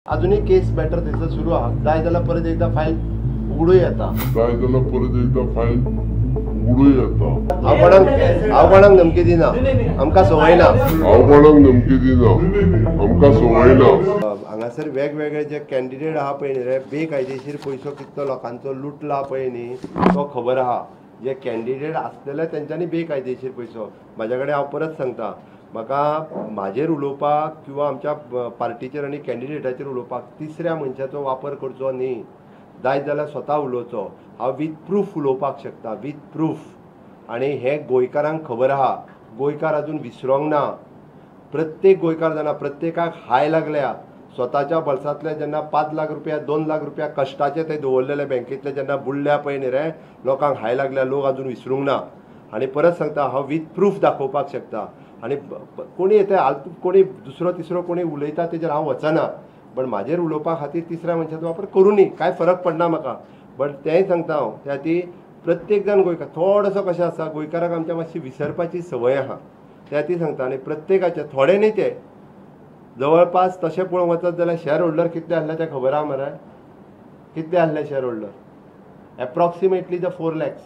अजूनही केस मॅटर थंयसर सुरू आहा. जाय जाल्यार परत एकदा फायल उगडूं येता. जाय जाल्यार परत एकदा फायल उगडूं येता. हांव कोणाक धमकी दिना, आमकां संवय ना. हांव कोणाक धमकी दिना, आमकां संवय ना. हांगासर वेगवेगळे जे कॅन्डिडेट आहा पळय न्ही रे, बेकायदेशीर पयसो कितलो लोकांचो लुटला पळय न्ही तो खबर आहा. जे कॅन्डिडेट आसलेले तेंच्यांनी बेकायदेशीर पयसो, म्हाज्या कडेन हांव परत सांगता, म्हाका म्हाजेर उलोवपाक किंवा आमच्या पार्टीचेर आनी कॅन्डिडेटाचेर उलोवपाक तिसऱ्या मनशाचो वापर करचो न्ही. जाय जाल्यार स्वता उलोवचो. हांव वीथ प्रूफ उलोवपाक शकता, वीथ प्रूफ. आनी हें गोंयकारांक खबर आहा. गोंयकार अजून विसरोंक ना. प्रत्येक गोंयकार जाणा, प्रत्येकाक हाय लागल्या. स्वताच्या बल्सांतले जेन्ना 5 लाख रुपया 2 लाख रुपया कश्टाचे ते दवरलेले बँकेंतले जेन्ना बुडल्या पळय न्ही रे, लोकांक हाय लागल्या. लोक अजून विसरूंक ना. आनी परत सांगता, हांव वीथ प्रूफ दाखोवपाक शकता. आनी कोणी येता, कोणी दुसरो तिसरो कोणी उलयता तेजेर हांव वचना, बट म्हाजेर उलोवपा खातीर तिसऱ्या मनशाचो वापर करूं न्ही, कांय फरक पडना म्हाका. बट तेंय सांगता हांव, त्या खातीर प्रत्येक जाण गोंयकार थोडोसो कशें आसा, गोंयकाराक आमच्या मातशी विसरपाची संवय आहा. त्या खातीर सांगता. आनी प्रत्येकाचे थोडे न्ही ते जवळपास तशें पळोवंक वचत जाल्यार शेअर होल्डर कितले आसले ते खबर आहा मरे? कितले आसले share holder? Approximately the 4 lakhs,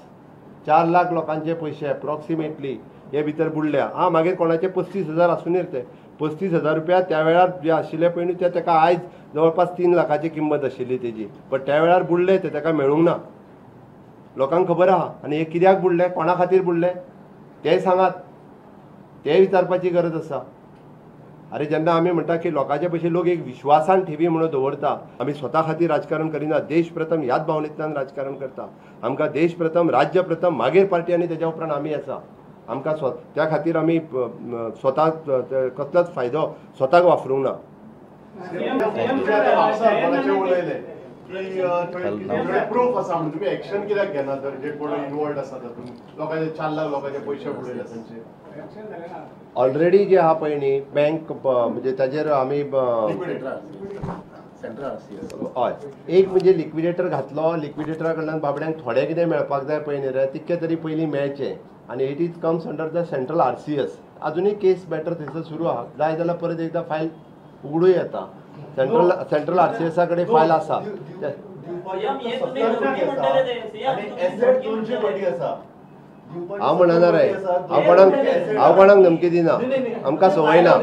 4 lakh लोकांचे पयशे एप्रॉक्सिमेटली हे भितर बुडल्या. आं, मागीर कोणाचे 35,000 आसूं ते 35,000 रुपया त्या वेळार जे आशिल्ले पळय न्ही ते ताका आयज जवळपास 3 लाखाची किंमत आशिल्ली तेजी. बट त्या वेळार बुडले ते ताका मेळूंक ना. लोकांक खबर आहा. आनी हे कित्याक बुडले, कोणा खातीर बुडले तें सांगात, तें विचारपाची गरज आसा. अरे जेन्ना आमी म्हणटा की लोकांचे पयशे लोक एक विश्वासान ठेवी म्हणून दवरता, आमी स्वता खातीर राजकारण करिना. देश प्रथम ह्याच भावनेंतल्यान राजकारण करता. आमकां देश प्रथम, राज्य प्रथम, मागीर पार्टी आनी तेज्या उपरांत आमी आसा. आमकां त्या खातीर आमी स्वता कसलोच फायदो स्वताक वापरूंक ना. प्रूफ आसा म्हणून तुमी एक्शन कित्याक घेना तर जे कोण इन्वॉल्ड आसा तातूंत लोकांचे 4 लाख लोकांचे पयशे बुडयले तांचे? ऑलरेडी जे आहा पळय न्ही बँक, म्हणजे ताजेर आमी हय एक म्हणजे लिक्विडेटर घातलो. लिक्विडेटरा कडल्यान बाबड्यांक थोडें कितें मेळपाक जाय पळय न्ही रे, तितकें तरी पयलीं मेळचें. आनी it is comes under the central RCS. अजूनही केस मॅटर थंयसर सुरू आहा. जाय जाल्यार परत एकदा फायल उगडूं येता. सेंट्रल आरसीएसा कडेन फायल आसा. हांव म्हणना रे, हांव कोणाक धमकी दिना, आमकां संवय ना.